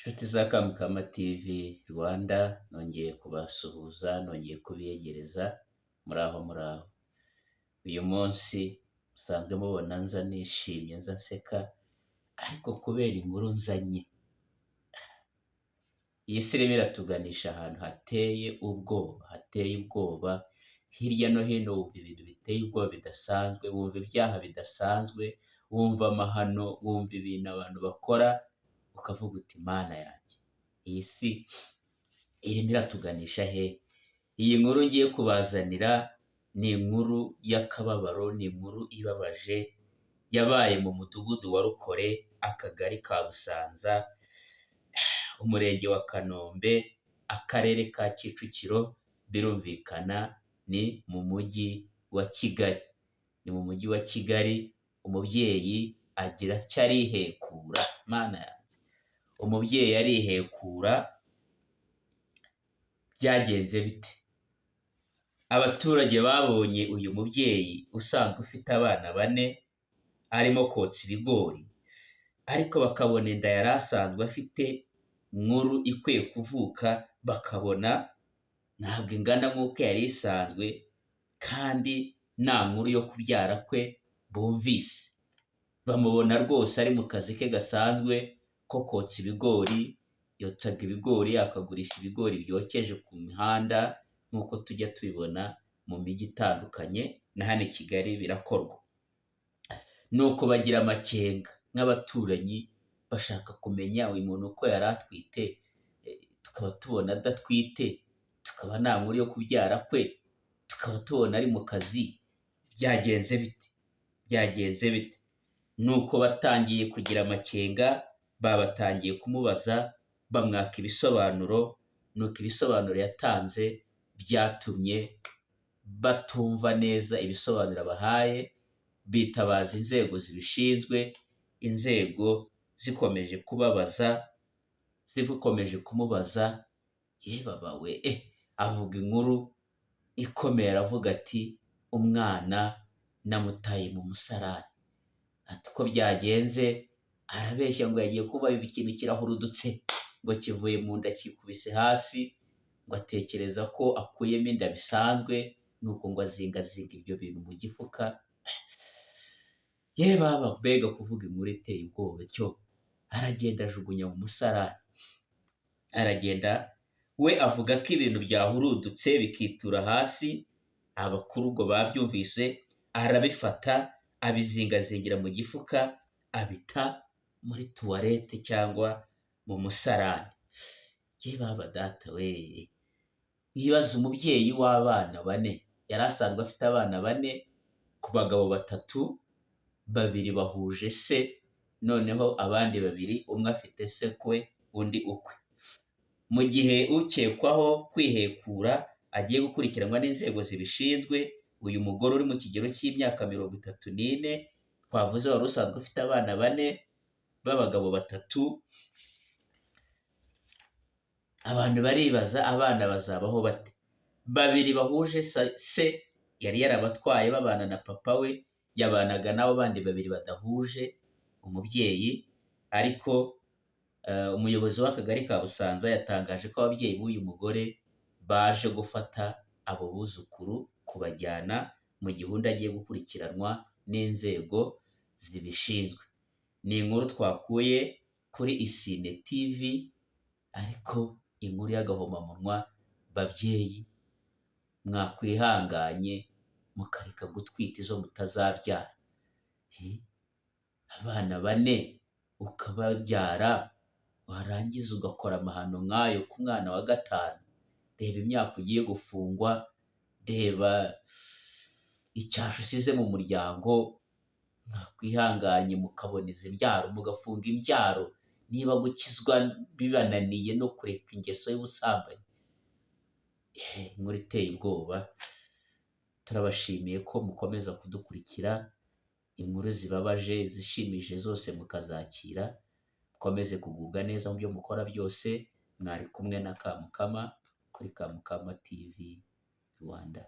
Nshuti za Kamukama TV Rwanda, nongeye kubasuhuza, nongeye kubiyegereza, muraho muraho. Uyu munsi musanzwe mubona nza nishimye, nza nseka, ariko kubera inkuru nzanye, iyi si irimo iratuganisha ahantu hateye ubwoba, hateye ubwoba, hirya no hino wumva ibintu biteye ubwoba bidasanzwe, wumva ibyaha bidasanzwe, wumva amahano, wumva ibintu abantu bakora, ukavuga uti Mana yanjye, iyi si irimo iratuganisha he? Iyi nkuru ngiye kubazanira ni inkuru y'akababaro, ni inkuru ibabaje, yabaye mu mudugudu wa Rukore, akagari ka Busanza, umurenge wa Kanombe, akarere ka Kicukiro, birumvikana ni mu mujyi wa Kigali. Ni mu mujyi wa Kigali, umubyeyi agira atya arihekura, Mana yanjye, umubyeyi arihekura, byagenze bite? Abaturage babonye uyu mubyeyi usanzwe ufite abana bane, arimo kotsa ibigori, ariko bakabona inda yari asanzwe afite nkuru ikwiye kuvuka, bakabona ntabwo ingana nk'uko yari isanzwe, kandi nta nkuru yo kubyara kwe bumvise. Bamubona rwose ari mu kazi ke gasanzwe ko kotsa ibigori, yotsaga ibigori akagurisha ibigori byokeje ku mihanda nk'uko tujya tubibona mu mijyi itandukanye, na hano i Kigali birakorwa. Nuko bagira amakenga nk'abaturanyi, bashaka kumenya uyu muntu uko yari atwite, tukaba tubona adatwite, tukaba nta nkuru yo kubyara kwe, tukaba tubona ari mu kazi, byagenze bite? Byagenze bite? Nuko batangiye kugira amakenga, babatangiye kumubaza, bamwaka ibisobanuro, nuko ibisobanuro yatanze byatumye batumva neza ibisobanuro abahaye, bitabaza inzego zibishinzwe, inzego zikomeje kubabaza, zikomeje kumubaza, yebaba we, avuga inkuru ikomeye, aravuga ati umwana namutaye mu musarani. Ati uko byagenze, arabeshya ngo yagiye kuba ikintu kirahurudutse, ngo kivuye mu nda kikubise hasi, ngo atekereza ko akuyemo inda bisanzwe, nuko ngo azingazinga ibyo bintu mu gifuka. Ye baba, mbega kuvuga inkuru iteye ubwoba cyo, aragenda ajugunya mu musarani, aragenda we avuga ko ibintu byahurudutse bikitura hasi, abakuru ubwo babyumvise, arabifata abizingazingira mu gifuka, abita muri tuwarete cyangwa mu musarani. Ye baba data we, mwibaze umubyeyi w'abana bane, yari asanzwe afite abana bane ku bagabo batatu, babiri bahuje se, noneho abandi babiri umwe afite se kwe undi ukwe. Mu gihe ukekwaho kwihekura agiye gukurikiranwa n'inzego zibishinzwe, uyu mugore uri mu kigero cy'imyaka 34, twavuze wari usanzwe ufite abana bane b'abagabo batatu, abantu baribaza abana bazabaho bate? Babiri bahuje se yari yarabatwaye babana na papa we, yabanaga n'abo bandi babiri badahuje umubyeyi, ariko umuyobozi w'akagari ka Busanza yatangaje ko ababyeyi b'uyu mugore baje gufata abo buzukuru kubajyana mu gihe undi agiye gukurikiranwa n'inzego zibishinzwe. Ni inkuru twakuye kuri Isine TV, ariko inkuru y'agahomamunwa, babyeyi mwakwihanganye mukareka gutwita izo mutazabyara. Abana bane ukababyara, warangiza ugakora amahano nk'ayo ku mwana wa gatanu. Reba imyaka ugiye gufungwa, reba icyasha usize mu muryango, mwakwihanganye mukaboneza imbyaro, mugafunga imbyaro, niba gukizwa bibananiye no kureka ingeso y'ubusambanyi. Inkuru iteye ubwoba. Turabashimiye ko mukomeza kudukurikira, inkuru zibabaje, izishimishije zose mukazakira, mukomeze kugubwa neza mu byo mukora byose. Mwari kumwe na Kamukama kuri Kamukama TV Rwanda.